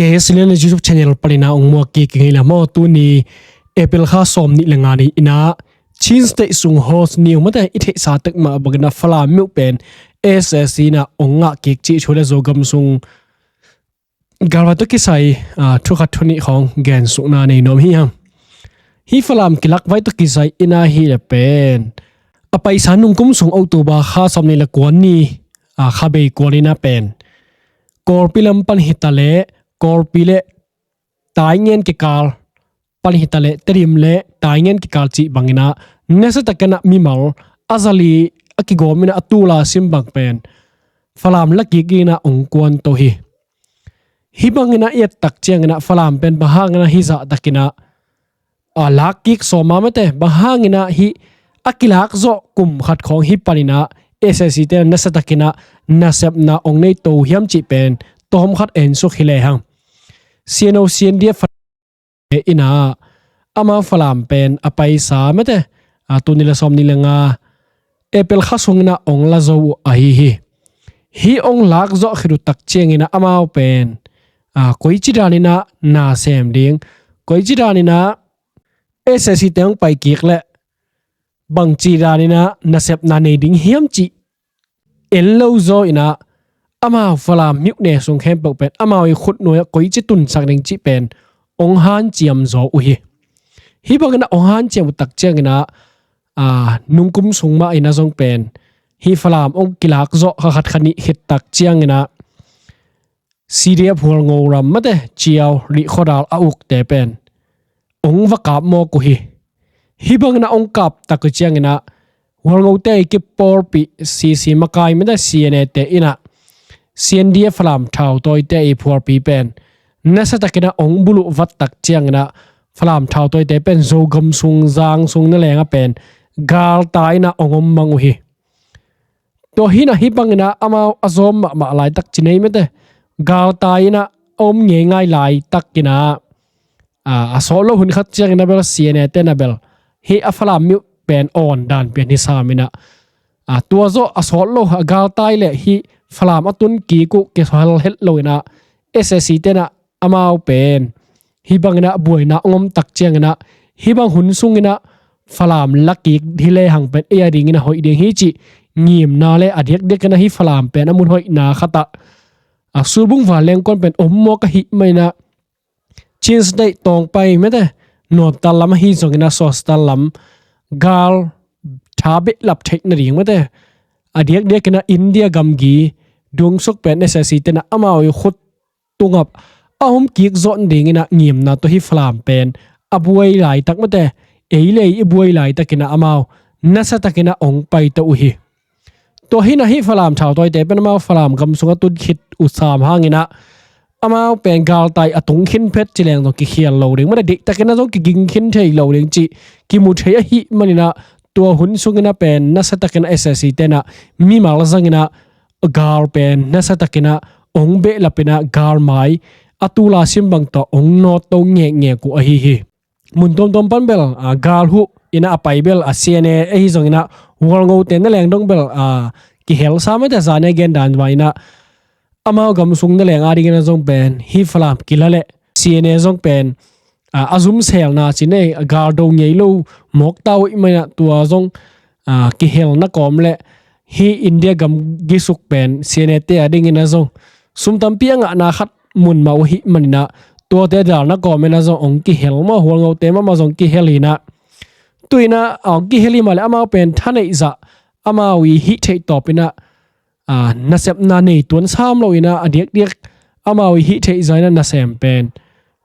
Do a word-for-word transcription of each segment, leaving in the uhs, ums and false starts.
He sinin YouTube channel panin a ong muak kik ngei la maw, tuni April kha sawm nih le nga ni in a Chin State sung host ni ong mate i theihsa tek mah bangin a Falam miuh pen S A C in a ong ngah kik cih thu le Zogam sung galvai tawh kisai, ah, thu khat thu nih khawng gen sukna nei nuam hi hang. Hi Falam kilak vai tawh kisai in a hi le pen a paisa nungkum sung October kha sawm nih le kua ni, ah, kha bei kua ni in a pen Kawlpi lam pan hi ta le, Kawlpi le Taingen kikal pan hi ta le, Tedim le Taingen kikal cih bangin a nasa takin a mimal a zali a kigawm in a, a tula sim bang pen Falam la kik in a ong kuan to hi. Hi bangin a i et tak ciangin a Falam pen bang hangin a hi zah takin a, a, lak kik sawm a mate, bang hangin a hi a kilak zawh kum khat khawng hi panin a S A C te nasa takin a nasepna ong nei to hiam cih pen tawm khat en suk hi le hang. C N O C N D F in a amau Falam pen a paisa mate, a, tuni le sawm nih le nga April kha sungin a ong la zo uh ahi hi. Hi ong lak zawh khit uh tak ciangin a amau pen, a, koici danin a na sem ding, koici danin a S A C te ong pai kik le bangci danin a nasepna nei ding hiam cih en lo zaw in a, amau Falam miuh ne sung khempeuh pen amau i khutnuai ah koici tunsak ding cih pen ong hanciam zaw uh hi. Hi bangin a ong hanciam uh tak ciangin a, a, nungkum sung mah in a zong pen hi Falam ong kilak zawh kha khat kha nih khit tak ciangin a C D F Hualngo ram mate, Ciau, Rihkhawdal a ukte pen ong va kap mawk uh hi. Hi bangin a ong kap tak uh ciangin a Hualngote i kipawlpih C C makai mate, C N A te in a C N D F Falam thautawite i phualpi pen nasa takin a ong buluh vat tak ciangin a Falam thautawite pen Zogam sung, Zang sung na leng a pen galtai in a ong om mang uh hi. Tua hi in a hi bangin a amau a zawm mahmah laitak ci nei mate, galtai in a om ngeingai laitakin a, a, a sawt lo hun khat ciangin a bel C N A te in a bel hi a Falam miuh pen awn dan pian hi sam in a, a, tua zawh a sawt lo a galtai le hi Falam a tun kik uh kihel het lo in a S A C te in a amau pen hi bangin a buaina ong om tak ciangin a hi bang hun sungin a Falam la kik hi le hang pen ei a dingin a hoih ding hi cih ngimna le a diakdiakin a hi Falam pen a mun hoihna khat ah, a, Surbung vanleng kuan pen om mawk ahih manin a Chin State tawngpai mate, Northern lam ahi zongin a Southern lam gal tha behlap theih nading mate, a diakdiakin a India gamgi dungsuk pen S A C te in a amau i khut tungah a om kik zawh nadingin a ngimna tawh hi Falam pen a buai laitak mate, ei le ei i buai laitakin a amau nasa takin a ong pai to uh hi. Tua hi in a hi Falam thautawite pen amau Falam gam sung a tun khit uh sam hangin a amau pen galtai a tung khin phet ci leng zong kikhial lo ding mate, deihtakin a zong kiging khin thei lo ding cih kimu thei ahih manin a tua hun sungin a pen nasa takin a S A C te in a mimal zangin a gal pen nasa takin a ong behlap in a galmai a tula sim bang tawh ong nawt to ngekngek uh ahi hi. Mun tuamtuam pan bel, a, gal huh in a a pai bel, a, C N A ahi zongin a Hualngote na leng dong bel, a, kihel sam mate, zan a gen dan vai in a amau gam sung na leng a dingin a zong pen hi Falam kila le C N A zong pen, a, a zum selna ci nei, a, gal do ngei lo mawk ta uh ahih manin a tua zong, a, kihelna kawm le hi India gamgi suk pen C N A te a dingin a zong sum tampi a ngahna khat mun mah uh ahih manin a tuate dalna kawm in a zong ong kihel maw, Hualngote mahmah zong kihel in a, tu in a ong kihel hi mah le amau pen thaneih zah amau i hih theih tawp in a, a, nasepna nei tuan sam lo in a, a diakdiak amau i hih theih zah in a nasem pen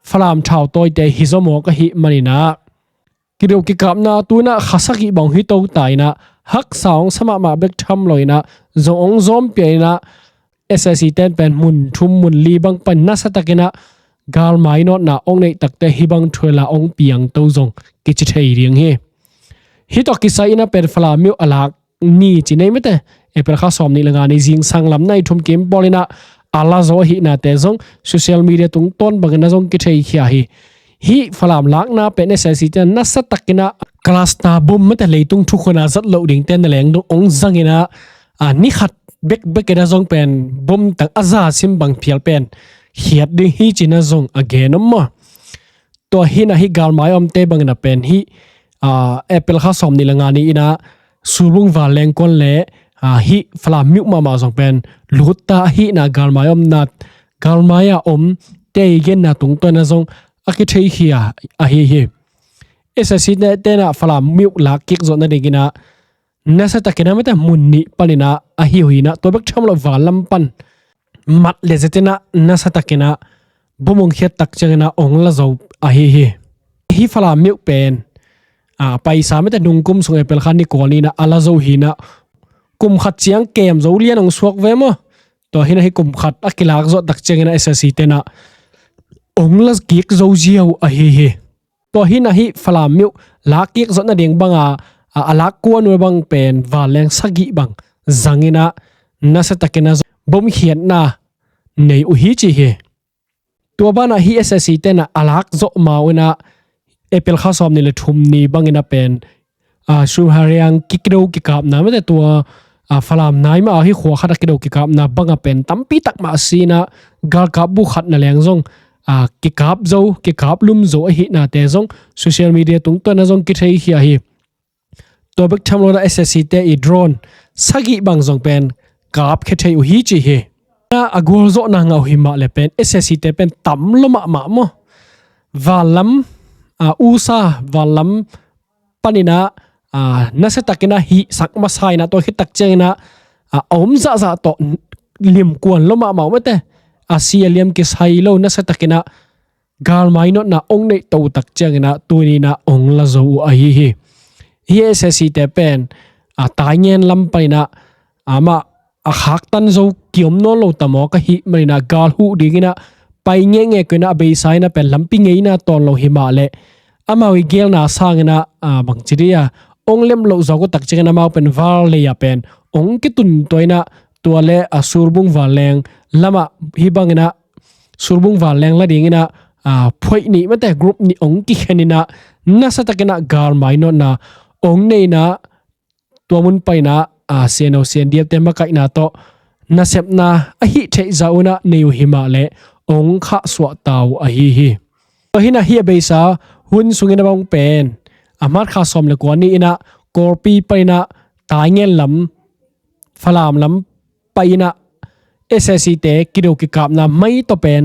Falam thautawite hi zaw mawk ahih manin a kideuh kikapna tu in a kha sagih bang hi to ta in a haksa ong sa mahmah bek tham lo in a zong ong zawm pian in a S A C ten pen mun thum mun li bang pan nasa takin a galmai nawtna ong neih takte hi bang thuela ong piang to zong kici thei ding hi. Hi tawh kisai in a pen Falam miuh a lak ni ci nei mate, April kha sawm nih le nga ni zingsang lam nai thum kim pawl in a a la zo ahihnate zong social media tungtawn bangin a zong kitheikhia hi. Hi Falam lakna pen S A C te nasa takin a cluster bomb mate, leitung thukhun a zat loh dingte na leng dong ong zangin a, a, ni khat bekbek in a zong pen bomb tang a za sim bang phial pen khiat ding hi ci-in ah zong a gen om maw. Tua hi-in ah hih galmai a omte bangin ah pen hih, aa, April kha sawmnih le nga ni-in ah Surbung vanleng kuan le, aa, hih Falam myo mahmah zong pen lut ta ahihna galmai a omna, galmai a omte i genna tungtawn in ah zong a kitheikhia ahi hi. SAC te, te in ah Falam myo lak kik zawh nadingin ah nasa takin ah mate mun nih panin ah ahi uh hi-in ah, tua bek tham lo vanlam pan mat le zet in ah nasa takin ah bom hong khiat tak ciangin ah hong la zo ahi hi. Hih Falam myo pen, aa, paisa mate nungkum sung April kha ni kua ni-in ah a la zo hi-in ah, kum khat ciang kem zo lian hong suak ve maw. Tua hi-in ah hih kum khat a kilak zawh tak ciangin ah SAC te in ah hong la kik zo ziau ahi hi. Tua hi-in ah hih Falam myo lak kik zawh nading bang a, a, a lak kuan uh bang pen vanleng sagih bang zangin ah nasa takin ah bom khiatna nei uh hi ci hi. Tua ban ah hih SAC te in ah a lak zawh ma-in ah April kha sawmnih le thum ni bangin ah pen, aa, Sumhariang kido kikapna mate tua, aa, Falam nai mah a hih khua khat a kido kikapna bang a pen tampi tak mah si-in ah galkap bu khat na leng zong, aa, kikap zo, kikap lum zo ahihnate zong social media tungtawn in ah zong kitheikhia hi. Tua bek tham lo-in ah SAC te i drone sagih bang zong pen kapkhia thei uh hi ci hi. A gualzawhna ngah uh hi mah le pen SAC te pen tam lua mahmah maw. Vanlam, aa, USA vanlam panin ah, aa, nasa takin ah hihsak masa in ah tua khit tak ciangin ah, aa, a om zahzah tawh limkuan lua mahmah uh mate. A si a liam kisai lo nasa takin ah galmai nawtna hong neih to tak ciangin ah tuni-in ah hong la zo uh ahi hi. Hih SAC te pen, aa, Taingen lam panin ah amah a khaktan zo kiom nawn lo ta mawk ahih manin ah gal huh dingin ah pai ngekngek uh in ah a beisa in ah pen lampi ngeina tawn lo hi mah leh amau i gelna sangin ah, aa, bangci dih a hong lem loh zawk uh tak ciangin amau pen Valley ah pen hong kituntua in ah tua le, aa, Surbung vanleng lamah hih bangin ah Surbung vanleng la dingin ah, aa, phuaih nih mate group nih hong kikhen in ah nasa takin ah galmai nawtna hong nei in ah tua mun panin ah, aa, CNO CNDF te makaihna tawh nasepna a hih theih zah un ah nei uh hi mah leh hong khahsuah ta uh ahi hi. Tua hi-in ah hih a beisa hun sungin a bang pen, aa, March kha sawm le kua ni-in ah Kawlpi panin ah Taingen lam, Falam lam pai-in ah SAC te kido kikapna mai tawh pen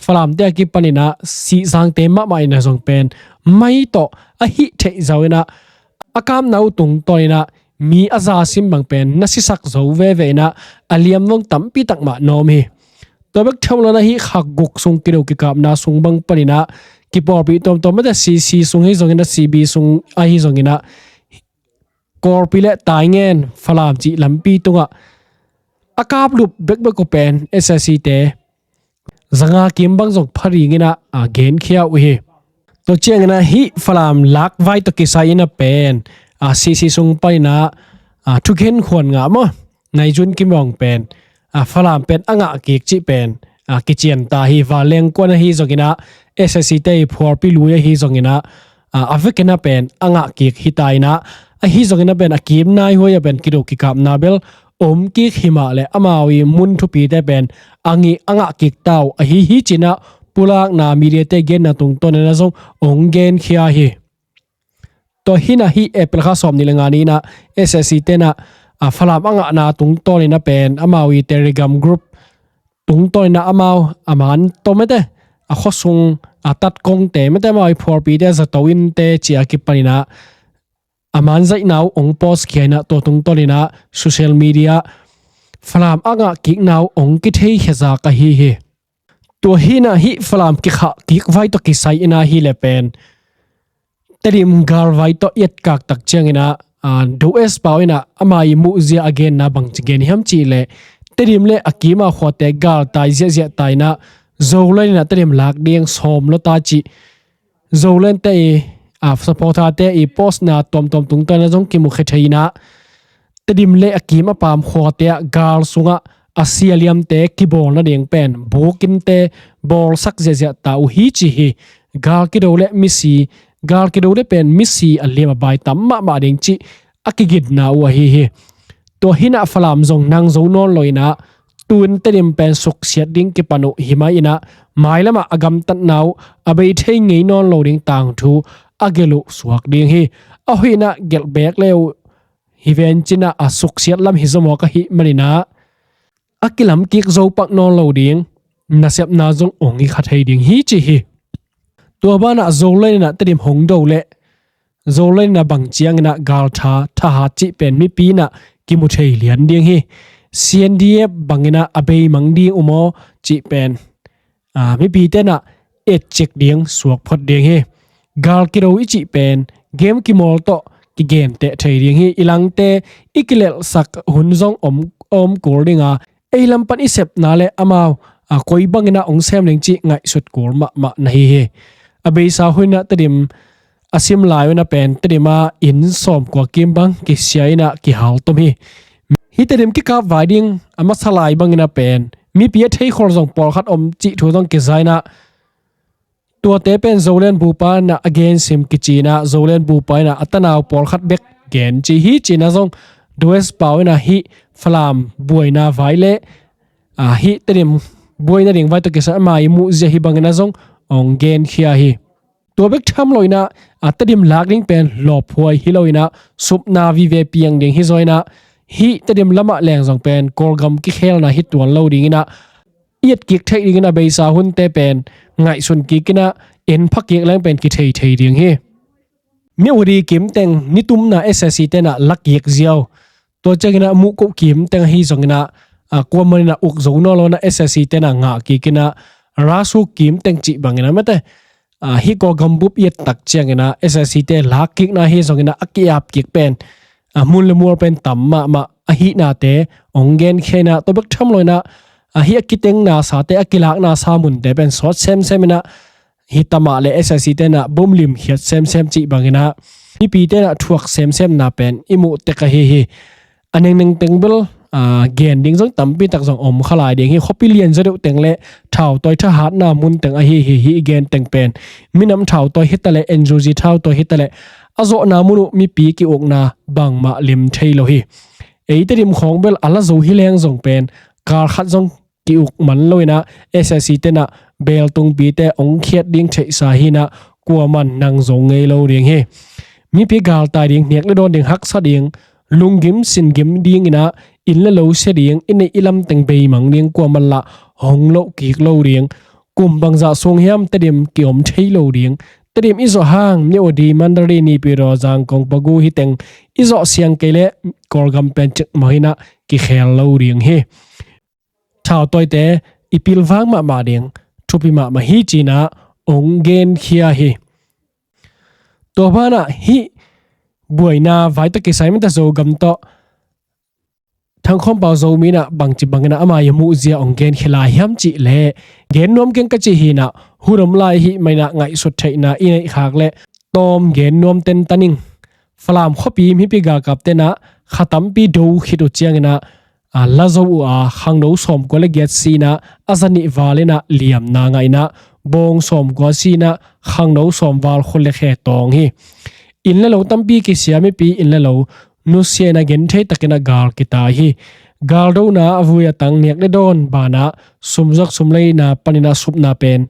Falam te a kipanin ah Sihzang te mahmah in ah zong pen mai tawh a hih theih zah un ah a kapna uh tungtawn in ah mi a za sim bang pen na sisak zo veve in ah a liam vong tampi tak mah na om hi. Tua bek tham lo-in ah hih kha guk sung kido kikapna sung bang panin ah kipawlpih tuamtuam mate CC sung hi zongin ah CB sung ahi zongin ah Kawlpi le Taingen Falam cih lampi tungah a kaplup bekbek uh pen SAC te zanga kim bang zong pha dingin ah, aa, genkhia uh hi. Tua ciangin ah hih Falam lak vai tawh kisai in ah pen, aa, CC sung panin ah, aa, thukhen khuan ngah maw, Naizun Kimawng pen, aa, Falam pen a ngah kik cih pen, aa, kician ta hi. Vanleng kuan ahi zongin ah SAC te i phualpi lui ahi zongin ah, aa, a vekin ah pen a ngah kik hi ta in ah, ahi zongin ah pen a kim naihuai ah pen kido kikapna bel om kik hi mah leh amau i mun thupite pen a ngih a ngah kik ta uh ahi hi ci-in ah pulakna media te genna tungtawn in ah zong hong genkhia hi. Tua hi-in ah hih April kha sawmnih le nga ni-in ah SAC te in ah, aa, Falam a ngahna tungtawn in ah pen amau i Telegram group tungtawn in ah amau a man tawh mate a khuasung a tatkongte mate amau i phualpite zato inte ci-a kipanin ah a man zaihna uh hong post khia in ah tua tungtawn in ah social media Falam a ngah kikna uh hong kitheikhia zak ahi hi. Tua hi-in ah hih Falam kikhah kik vai tawh kisai in ah hi le pen Tedim galvai tawh i etkak tak ciangin ah, aa, Do Es Pau in ah ama i muhzia a genna bangci gen hiam cih leh Tedim le a kim a khuate galtai ziahziah ta in ah Zoland in ah Tedim lak ding sawm lua ta cih Zoland te i, aa, supporter te i postna tuamtuam tungtawn ah zong kimukhia thei in ah Tedim le a kim a pam khuate ah gal sungah a si a liamte kibawl nading pen bukinnte bawlsak ziahziah ta uh hi ci hi. Gal kido le misi, gal kido le pen misi a liam a bai tam mahmah ding cih a kiginna uh ahi hi. Tua hi-in ah Falam zong nang zo nawn lo-in ah Tun Tedim pen suksiat ding kipan uh hi mai inah, mailamah a gamtatna uh a bei thei ngei nawn lo ding tangthu a gelh uh suak ding hi. A hoih inah gelh beek le uh hi ven cinah a suksiat lam hi zaw mawk ahih maninah a kilam kik zo pak nawn lo ding nasepna zong ong hi kha thei ding hi ci hi. Tua banah Zoland inah Tedim hong do leh Zoland inah bang cianginah galtha thahat cih pen mipi inah kimu thei lian ding hi. C N D F banginah a beimang ding uh maw cih pen, aa, mipi tenah etcik ding suak phot ding hi. Gal kido i cih pen game kimawl tawh kigenteh thei ding hi. I langte i kilelhsak hun zong om, om kul dinga, ei lam pan i sepna le amau, a, koi banginah ong sem ding cih ngaihsut kul mahmah na hi hi. A beisa hun inah Tedim a sim lai unah pen Tedim a inn sawmkua kim bang kisia inah kihaltom hi. Hih Tedim kikap vai ding a masa lai banginah pen mipi a theikhol zong pawlkhat om cih thu zong kiza inah, tuate pen Zoland bupa inah a gensim kici inah Zoland bupa inah a tanau pawlkhat bek gen ci hi cinah zong Dues Pau inah hih Falam buaina vai le, aa, hih Tedim buaina ding vai tawh kisai ama i muhzia hi banginah zong ong genkhia hi. Tua bek tham lo inah, a, Tedim lak ding pen lawphuai hi lo inah supna vive piang ding hi zaw inah, hih Tedim lamah leng zong pen Kawlgam kikhelna hi tuan lo ding inah i etkik theih dingin a beisa hunte pen ngaihsun kik inah en phakik leng pen kithei thei ding hi. Myawaddy kimteng nitumna S S C tenah lakik ziau. Tua cianginah Mukoh kimteng ahi zonginah, a, kuamaninah uk zo nawn lo inah S S C tenah ngah kik inah Rasu kimteng cih banginah mate, a, hih Kawlgam bup i et tak cianginah S S C te lakkikna ahi zonginah a ki-ap kik pen, a, mun le mual pen tam mahmah ahihnate ong genkhia inah tua bek tham lo inah, a, hih a kitengna sate a kilakna sa munte pen sawt semsem inah hih tamah le S S C tenah bom limkhiat semsem cih banginah mipi tenah thuak semsemna pen i muh tek ahi hi. A nengneng teng bel, aa, gen ding zong tampi tak zong om kha lai ding hi. Khuapi lian zaw deuh teng le thautawi thahatna mun teng ahi hi. Hih i gen teng pen minam thautawi hi taleh, N U G thautawi hi taleh a zawhna mun uh mipi ki-ukna bangmah lim thei lo hi. Ei Tedim khawng bel a la zo hi leng zong pen kal khat zong ki-uk man lo inah S S C tenah beltungpite ong khiat ding theihsa hi inah kuaman nang zo ngei lo ding hi. Mipi galtai ding, hniak le dawn ding, haksa ding, lunggim singim ding inah inn le lo sia ding, i neih i lam teng beimang ding kuaman lah hong loh kik lo ding. Kum bangzah sung hiam Tedim ki-om thei lo ding. Tedim i zawh hang Myawaddy, Mandalay, Naypyidaw, Zangkong, Bago hih teng i zawh siang kei leh Kawlgam pen cikmah inah kikhel lo ding hi. Thautawite i pilvang mahmah ding thupi mahmah hi cinah ong genkhia hi. Tua banah hih buaina vai tawh kisai mate Zogam tawh Thang Khawm Pau Zomi inah bangci banginah ama i muhzia ong genkhia lai hiam cih leh gen nuam keng ka cih hi inah, hun om lai ahih maninah ngaihsut theihna i neih khak leh tawm gen nuam tentan ing. Falam khuapi mipi galkap tenah kha tampi do khit uh cianginah, a, la zo uh a, khangno sawmkua le giat si inah a zanih val inah liamna ngah inah bawng sawmkua si inah khangno sawmval khut le khe tawng hi. Inn le lo tampi kisia, mipi inn le lo nusia inah genthei takinah gal kitai hi. Galdona a vui a tang, hniak le dawn banah sumzuak sumleina paninah supna pen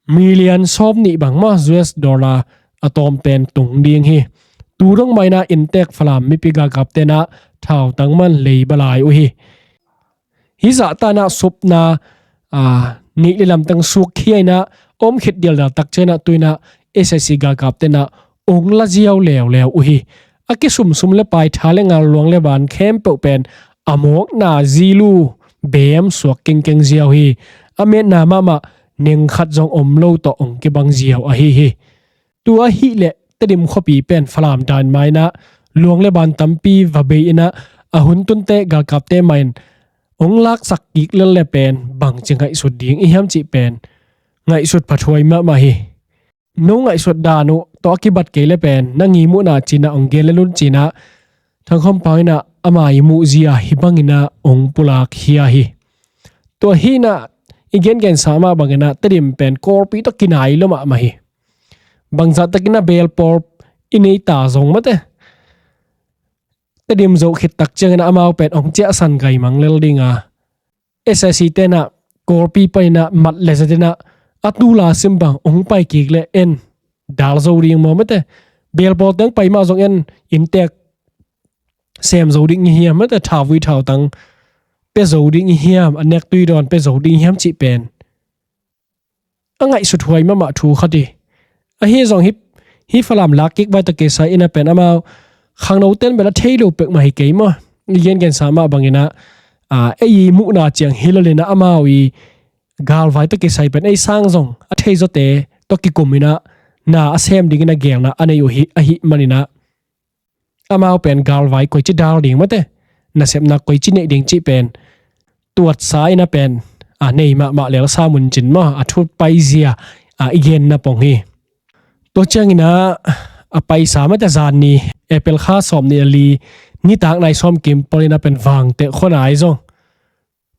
million sawm nih bang maw U S dollar a tawm pen tung ding hi. Tu dong mah inah inntek Falam mipi galkap tenah thautang man leiba lai uh hi. Hih zahta inah supna, aa, nih le lamtang sukkhia inah om khit dialdial tak cianginah tu inah S S C galkap tenah ong la ziau leuleu uh hi. A kisumsum le paitha le ngal, luang le ban khempeuh pen a mawkna zilu beem suak kengkeng ziau hi. A metna mahmah neng khat zong om lo tawh ong kibang ziau ahi hi. Tua ahih leh Tedim khuapi pen Falam dan mah inah luang le ban tampi va bei inah a hun tunte galkapte mah in ong laksak kik lel le pen bangci ngaihsut ding i hiam cih pen ngaihsut phathuai mahmah hi. No ngaihsut dan uh tawh a kibat kei le pen na ngim uh na cinah ong gen le lun cinah Thang Khawm Pau inah ama i muhzia hih banginah ong pulak khia hi. Tua hi inah i gengensa mah banginah Tedim pen Kawlpi tawh kinai lua mahmah hi. Bangzah takinah belpawl i nei ta zong mate Tedim zoh khit tak cianginah amau pen ong ciahsan gaimang lel dinga S S C tenah Kawlpi paninah mat le zatinah a tula sim bang hong pai kik le en dal zo ding maw mate. Belpawl teng pai mah zong en inntek sem zo ding i hiam mate, thauvui thautang pe zo ding i hiam, a nek tui dawn pe zo ding i hiam cih pen a ngaihsut huai mahmah thu khat hi. Ahi zong hi, hi Falam lak kik vai tawh kisai inah pen amau khangno ten bel a thei lo pek mah hi kei maw. I gengensa mah banginah ei i muhna ciang hi lolinah amau i galvai tawh kisai pen ei sang zong a thei zawte tawh kikum inah na a sem dingin a gelna a nei uh hi, ahi maninah amau pen galvai koici dal ding mate, nasepna koici neih ding cih pen tuatsa inah pen a nei mahmah lelsa muncin maw, a thu paizia a i genna pong hi. Tua cianginah a paisa mate, zan ni April kha sawm ni a li nitak nai sawm kim pawl inah pen Vangteh khuanai zong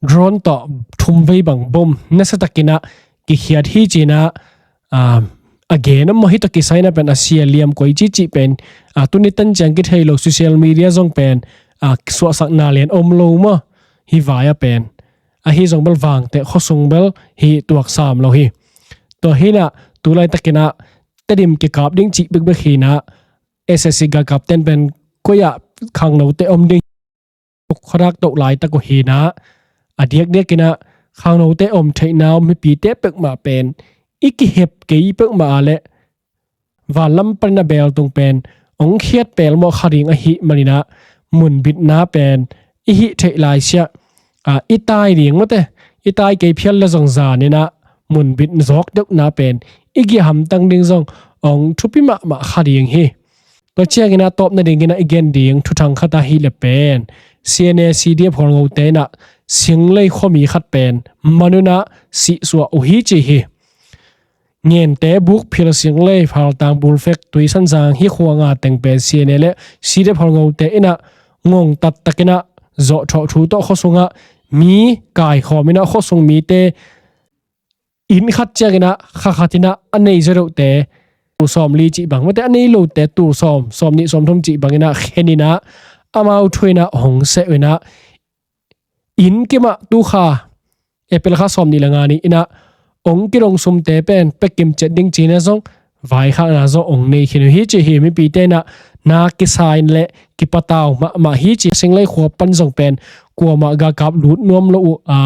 drone tawh thum vei bang bom nasatakinah kikhiat hi cinah a gen a maw. Hi tawh kisai inah pen a sia liam koici cih pen tuni tan ciang kithei lo, social media zong pen suahsakna lian om lo maw. Hi vai a pen ahi zong bel Vangteh khuasung bel hi tuaksam lo hi. Tua hinah tu laitakinah Tedim kikap ding cih bekbek hinah S S C galkap ten pen koi ah khangnote om ding khuadak toh laitak uh hinah a diakdiakinah khangnote om theihna om mipite pekmah pen i kihep kei pekmah a leh vanlam panin a beltung pen hong khiat pelmawh kha ding ahi maninah munbitna pen i hih theih laisiah i tai ding mate, i tai kei phial le zong zaninah munbit zawk deuhna pen i giaham tang ding zong hong thupi mahmah kha ding hi. Tua cianginah tawp nadinginah i gen ding thuthang khat ahi le pen C N A C D F holngote inah Singlei khuami khat pen manunah sihsuah uh hi ci hi. Ngente, Bukphil, Singlei, Phaltang, Bulfek, Tuisanzang hi khuanga teng pen C N A le C D F holngote inah ngongtat takinah zawhthawh thu tawh khuasungah mi kaikhawm inah khuasung mite inn khat cianginah kha khat inah a nei zaw deuhte tul sawm li cih bang mate, a nei lote tul sawm, sawm nih sawm thum cih banginah kheninah amau thu inah hong seh uh inah inn kimah tu kha April kha sawm nih le nga ni inah hong kidong sumte pen pekim ciat ding cinah zong vaikhakna zawh hong nei khin uh hi ci hi. Mipite inah na kisa in le kipatau mahmah hi ci. Singlei khua pan zong pen kuamah galkap lut nuam lo uh a,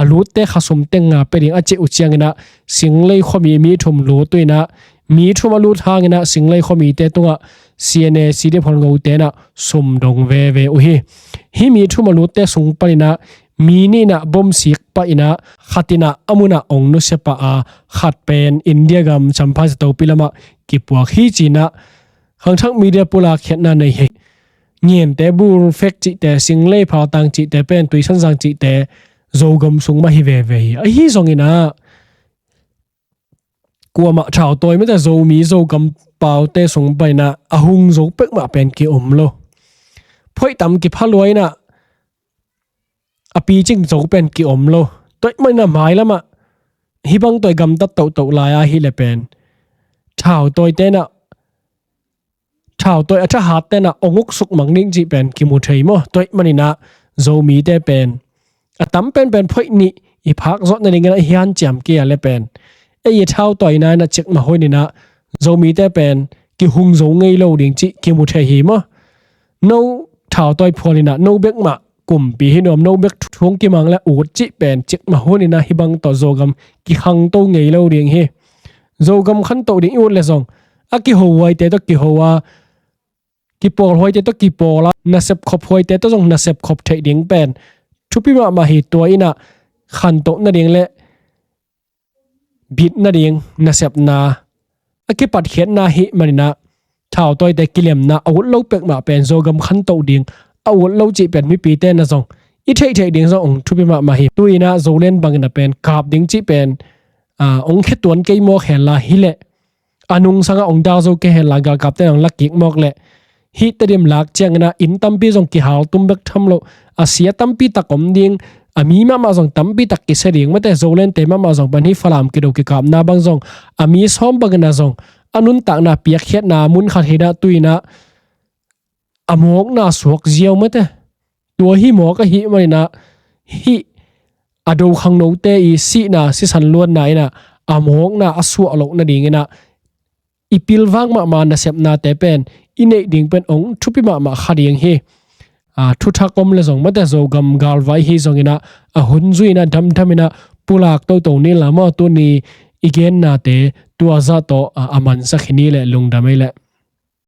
a lutte khasum teng nga pe ding a cih uh cianginah Singlei khuami mi thum lut uh inah mi thum a lut hanginah Singlei khuamite tungah C N A C D F holngote inah sum dong veve uh hi. Hi mi thum a lutte sung paninah mi nih inah bom sik pah inah khat inah a munah hong nusia pah a, khat pen India gam Champhai zatopi lamah kipuak hi cinah khangthak media pulak khiatna nei hi. Ngente, Bulfek cihte, Singlei, Phaltang cihte pen Tuisanzang cihte Zogam sung mah hi veve hi. Ahi zonginah kuamah thautawi mate, Zomi Zogam paute sung paninah a hung zo pekmah pen ki-om lo. Phoih tam kipha lua inah a picing zo pen ki-om lo. Tua ahih maninah mailamah hih bang tawh i gamtat tohtoh lai ahi le pen thautawite inah thautawih a thahatte inah hong uksuk mang ding cih pen kimu thei maw. Tua ahih maninah Zomite pen a tam penpen phoih nih i phak zawh nadinginah i hanciam kei a le pen ei i thautawina inah cikmah hun inah Zomite pen kihung zo ngei lo ding cih kimu thei hi maw. No thautawi phual inah no bek mah kumpi hi nuam, no bek thu hong kimang le ut cih pen cikmah hun inah hih bang tawh Zogam kikhangto ngei lo ding hi. Zogam khantoh ding i ut le zong a kihohuaite tawh kiho a, kipawlhuaite tawh kipawl a, nasep khophuaite tawh zong nasep khop theih ding pen thupi mahmah hi. Tua inah khantoh nading le bit nading nasepna a kipatkhiatna hi maninah thautawite kilemna a ut lo pekmah pen Zogam khantoh ding a ut lo cih pen mipite na zong i theihtheih ding zong hong thupi mahmah hi. Tu inah Zoland bangin a pen kap ding cih pen hong khetuan kei mawk henla hi leh a nungsangah hong dal zo kei henla galkapte in hong la kik mawk leh hih Tedim lak cianginah inn tampi zong kihal tum bek tham loh, a sia tampi tak om ding, a mi mahmah zong tampi tak kisia ding mate. Zolandte mahmah zong pan hih Falam kido kikapna bang zong a mi sawm bangin a zong a nuntakna piakkhiatna mun khat hinah tu inah a mawkna suak ziau mate. Tua hi mawk ahi maninah hih a do khangnote i sihna sisan luanna in ah a mawkna a suah loh nadingin ah i pilvang mahmah nasepnate pen i neih ding pen hong thupi mahmah kha ding hi. Aa, thuthak om le zong mate Zogam galvai hi zongin ah a hun zui in ah damdam in ah pulak toto ni la maw, tuni i gennate tua zah tawh, aa, a mansak hi ni leh lungdam ei leh.